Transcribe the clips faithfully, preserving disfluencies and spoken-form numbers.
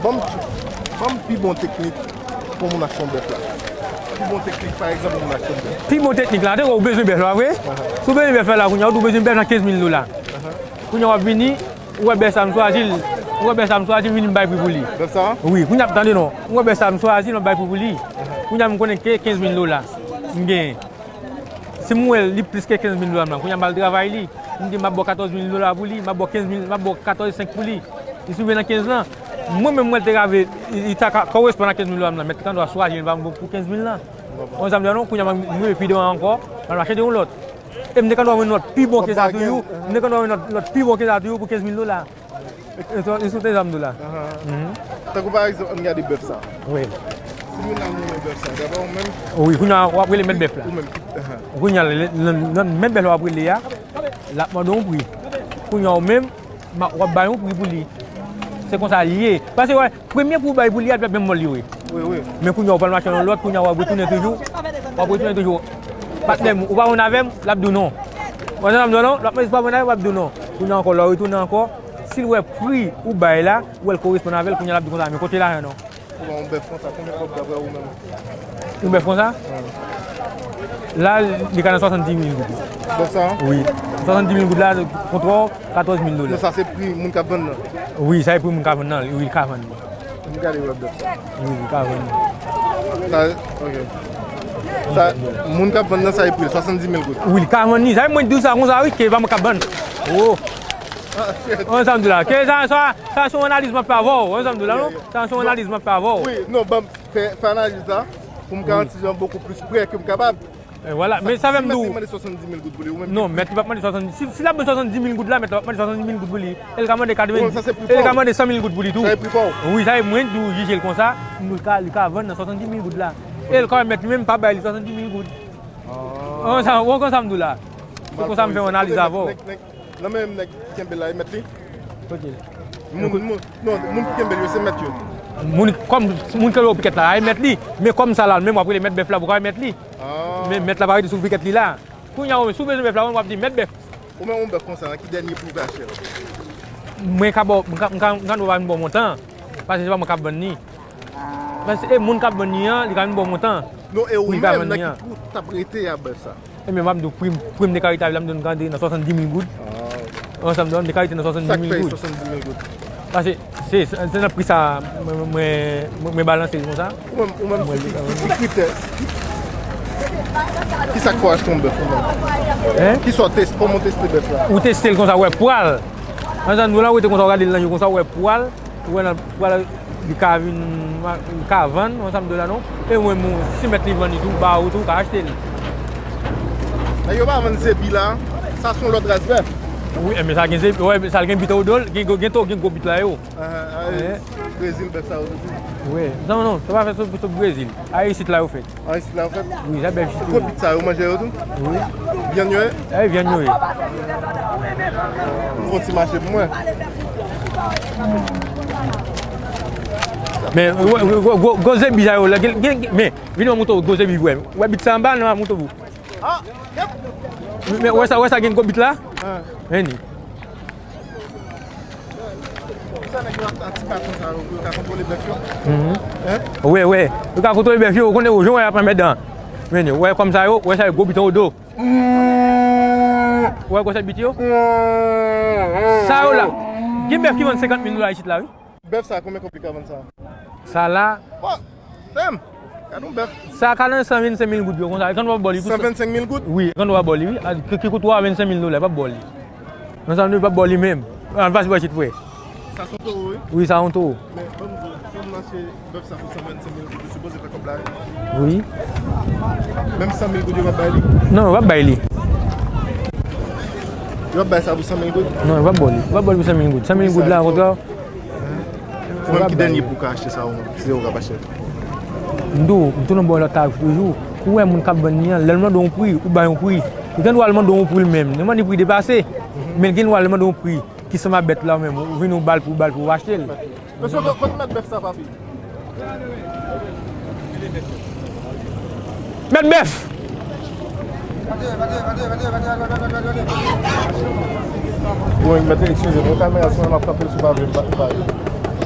Ban m, ban m pi bon teknik pou moun achte yon bèf la. Pi bon teknik, pa egzanp, pou moun achte yon bèf. Pi bon teknik la, te ou bezwen bèf la, vre? Si w bezwen bèf la, la, kounye a, ou bezwen bèf la kenz mil dola. Kounye a, w ap vini, ou wè bèf sa, m chwazi l. Ou wè bèf sa, m chwazi l, vini, m bay pri pou li. Bèf sa? Wi, kounye a, tande non. Ou wè bèf sa, m chwazi l, m bay pri pou li. Kounye a, m konnen ke kenz mil dola m genyen. Si m wè l, li plis ke kenz mil dola m nan, kounye a m al travay li. M di m ap ba w katòz mil dola pou li, m ap ba w kenz mil, m ap ba w katòz senk pou li. Li sou nan kenz lan. Mwen menm, mwen te ka vle, li, li ta ka koresponn a kenz mil dola m nan, mèt li ta dwa chwazi l pou kenz mil lan. Ou konprann sa m di a non, kounye a m rive pi devan ankò, m al achte yon lòt. E m te ka dwa jwenn lòt pi bon ke sa toujou. M te ka dwa jwenn lòt, lòt pi bon ke sa toujou pou kenz mil dola. E, e, e sou te zanm tou la. Ahan. Mhm. Tankou pa egzanp, ann gade bèf sa. Wi. Si moun nan renmen bèf sa, dabò ou menm? Wi, kounye a w ap rele mèt bèf la. Ou menm ki, ahan. Kounye a, lè, lè, lè, mèt bèf la w ap rele a, l ap mande yon pri. Kounye a ou menm, ma, w ap bay yon pri pou li. Se konsa l ye. Paske, wè, premye pri w bay pou li a, l p ap menm ba w li, wi. Wi, wi. Men kounye a, ou pral mache yon lòt, kounye a, w ap retounen toujou. W ap retounen toujou. Patnè m, ou pa konn avè m, l ap di w non. Ou konn sa m di w non? L ap mande si w pa konn avè m, l ap di w non. Kounye a ankò, lè w retounen ankò, si l wè pri ou bay la, ou wè l koresponn avè l, kounye a l ap di konsa, men kote lajan non? Ou wè yon bèf konsa, konbyen kòb daprè ou menm? Yon bèf konsa? Wi. La, li ka nan swasanndis mil goud. Bèf sa? Wi. Swasanndis mil goud la, kont wè w, katòz mil dola. Non, sa se pri moun k ap vann nan? Wi, sa se pri moun k ap vann nan, wi, li ka vann li. M gade wè bèf sa. Wi, li ka vann li. Sa, ok. Sa, moun k ap vann nan, sa se pri l, swasanndis mil goud. Wi, li ka vann li. Sa, mwen di w sa konsa, wi, ke pa mwen k ap vann. Oh. Ou konn sa m di w la. Ke sa, sa, sa se yon analiz m ap fè avè w. Ou konn sa m di w la, non? Sa se yon analiz m ap fè avè w. Wi, non, ban m fè, fè analiz la pou m ka yon ti jan bokou plis prè ke m kapab. E vwala, men sa fè m di w. Si mèt li mande swasanndis mil goud pou li, ou menm? Non, mèt li p ap mande swasanndis. Si, si l ap mande swasanndis mil goud la, mèt la p ap mande swasanndis mil goud pou li. E l ka mande katreven, e l ka mande san mil goud pou li tou. Sa se pri pa w? Wi, sa e mwen tou jije l konsa, li ka, li ka vann nan swasanndis mil goud la. E l ka wè mèt li menm pa bay li swasanndis mil goud. Ou konn sa, ou konn sa m di w la. Se konsa m fè yon analiz avè w. Nan men nèg ki kenbe la, e mèt li? Kote l? Moun, moun, non, moun ki kenbe l yo, se mèt yo. Moun, kòm, moun ki kenbe w pikèt la, a e mèt li. Men kòm sa la, menm w ap rele mèt bèf la, pou ka e mèt li. Ah. Men mèt la pa rete sou pikèt li la. Kounye a, ou menm, si w bezwen bèf la, w ap di mèt bèf. Ou menm yon bèf konsa, nan ki dènye pri w ka achte l? Mwen ka ba w, mwen ka, mwen ka, mwen ka nou pa vin ba w montan. Paske se pa mwen k ap vann li. Paske e moun k ap vann li an, li ka vin ba w montan. Non, e ou menm, nan ki pri w t ap rete a bèf sa? Ebyen, m ap di w, pri m, pri m te ka rete avè l, m di w, m ka rete nan swasanndis mil goud. Ah. Ansanm, m te ka rete nan swasanndis mil goud. Sa k fè swasanndis mil goud? Paske se, se, se nan pri sa, mwen, mwen, mwen, mwen balanse l konsa. Ou menm, ou menm, ki, ki, ki kritè, ki sa k fè w achte yon bèf ou menm? Hein? Ki sa w teste, kòman w teste bèf la? Ou teste l konsa, w wè pwa l. Ansanm, nou la, ou rete konsa, w gade l nan je konsa, w wè pwa l. Ou wè nan pral, li ka vin, li ka vann, yon sanm dola non. E mwen, mwen, si mèt li vann li tou, ba ou tou, ou ka achte l. Nèg yo pa vann zebi la, sa se yon lòt ras bèf. Wi, men sa gen zebi, wè, sa gen bit anwo do l, gen, gen, gen gwo bit la yo. Ah, ah, Brezil bèf sa yo tou. Wi, non, non, se pa fèt sou, sou Brezil. A isit la yo fèt. An isit la, an fèt? Wi, sa bèf isit. Gwo bit sa, yo manje yo tou? Wi. Vyann yo ye? E vyann yo ye. Fè yon ti mache pou mwen. Men, wè, wè, gwo, gwo, gwo zebi sa yo, la, gen, gen, men, vin mwen montre w gwo zebi, wè. Wè bit sa anba, non, montre w. Ah, yep. Men, wè sa, wè sa gen gwo bit la? Ah. Men ni. Sa nèg yo ak, ak ti baton sa yo, pou yo ka kontwole bèf yo? Mhm. Hein? Wi, wi. Yo ka kontwole bèf yo, ou konnen, ou jan wè y ap anmèdan. Men yo, wè kòm sa yo, wè sa yo gwo bit anwo do. Wè gwosè bit yo? Sa yo la. Gen bèf ki vann senkant mil dola isit la, wi. Bèf sa, konbyen kòb li ka vann sa? Sa la. Damn! Gade yon bèf. Sa ka nan san vennsenk mil goud yo konsa. E kan w ap ba w li pou san vennsenk mil goud? Wi, e kan w ap ba w li, wi. A, ki, ki koute w a vennsenk mil dola, p ap ba w li. Nan sa nou p ap ba w li menm. Al pase bò isit, frè. Sa se yon towo, wi? Wi, sa yon towo. Men, ban m di w, pou m achte bèf sa pou san vennsenk mil goud, ou sipoze fè kòb la, wi. Wi. Menm san mil goud, yo p ap bay li? Non, yo p ap bay li. Yo p ap bay sa pou san mil goud? Non, yo p ap ba w li. Yo p ap ba w li pou san mil goud. San mil goud la, kontra. Ou menm ki dènye pou w ka achte sa ou menm, si se ou k ap achte l. M di w, m tounen ba w lòt tarif toujou. Ou wè moun k ap vann li an, lè l mande w yon pri, ou bay yon pri. Li gen dwa al mande w yon pri l menm. Li mande pri depase. Men l gen dwa al mande w yon pri ki sanm a bèt la ou menm. Ou vini ou ba l pri, ou ba l pri, ou achte l. Mesye, kote mèt bèf sa, papi? Mèt bèf! Bon, mèt, eskize m, kamera sa, m ap frape l sou pa vle m pa, m pa vle.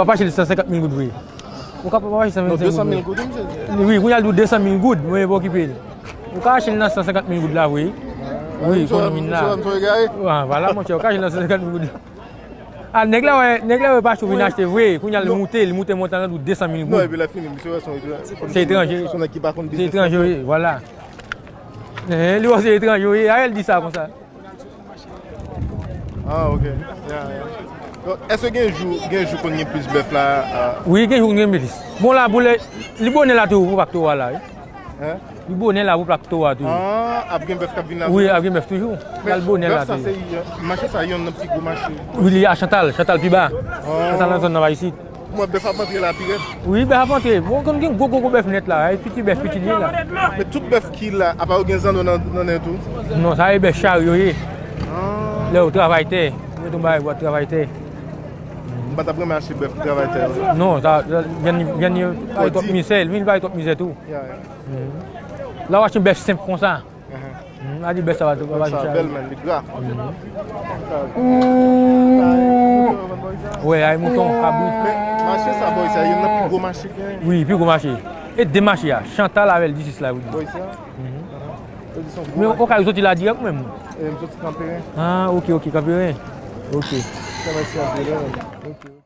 kapab achte l san senkant mil goud vre. Ou kapab achte l san vennsenk goud vre. Non, de san mil goud, misye di. Wi, kounye a l di w de san mil goud, mwen pa okipe l. Ou ka achte l nan san senkant mil goud la vre. Wi, kounye a la. Ah, vwala, monchè, ou ka achte l nan san senkant mil goud. Ah, nèg la wè, nèg la wè pa cho vin achte vre. Kounye a l moute, l moute montan nan di w de san mil goud. Non, epi lè fini, misye wè se yon etranje. Se etranje. Se yon nèg ki pa konn biznis. Se etranje, wi, vwala. Eh, li wè se etranje, wi. Ariel di sa konsa. Ah, ok. Ya, ya. Donk, èske gen jou, gen jou konn gen plis bèf la? Ah. Wi, gen jou konn gen plis. Bon, la, pou lè, li bonè la tou, pou plak towa la, wi. Hein? Li bonè la, pou plak towa tou. Ah, ap gen bèf k ap vin la tou? Wi, ap gen bèf toujou. L al bonè la tou. Bèf sa, se, euh, mache sa, yonn nan pi gwo mache. Wi, li a Chantal, Chantal pi ba. Ah. Chantal nan zòn nan pa isit. Mwen, bèf ap antre la pi rèd. Wi, bèf ap antre. Bon, konn gen gwo, gwo, gwo bèf nèt la. E piti bèf, piti li ye la. Men tout bèf ki la, apa yo gen zanno nan, nan nen tou? Non, sa e bèf chari yo ye. Ah. Lè yo travay tè. Yo tonbe a bwa travay tè. M pa t ap renmen achte bèf travay tè yo. Non, sa, sa, vyann, vyann yo pa twòp mizè. Vyann pa twòp mizè tou. Ya, ya. Mhm. La, w achte bèf senp konsa. Mhm. Mhm, a di bèf sa va, va. Sa bèl, men, li gra. Mhm. Wè, ay mouton, kabrit. Men mache sa, boy, sa, youn nan pi gwo mache gen. Wi, pi gwo mache. E de mache a, Chantal avè l disis la, wi. Boy, sa? Mhm. Men ou ka soti la dirèk ou menm? E, m soti Kanperen. Ah, ok, ok, Kanperen. Ok. Sa va se Kanperen. Ok.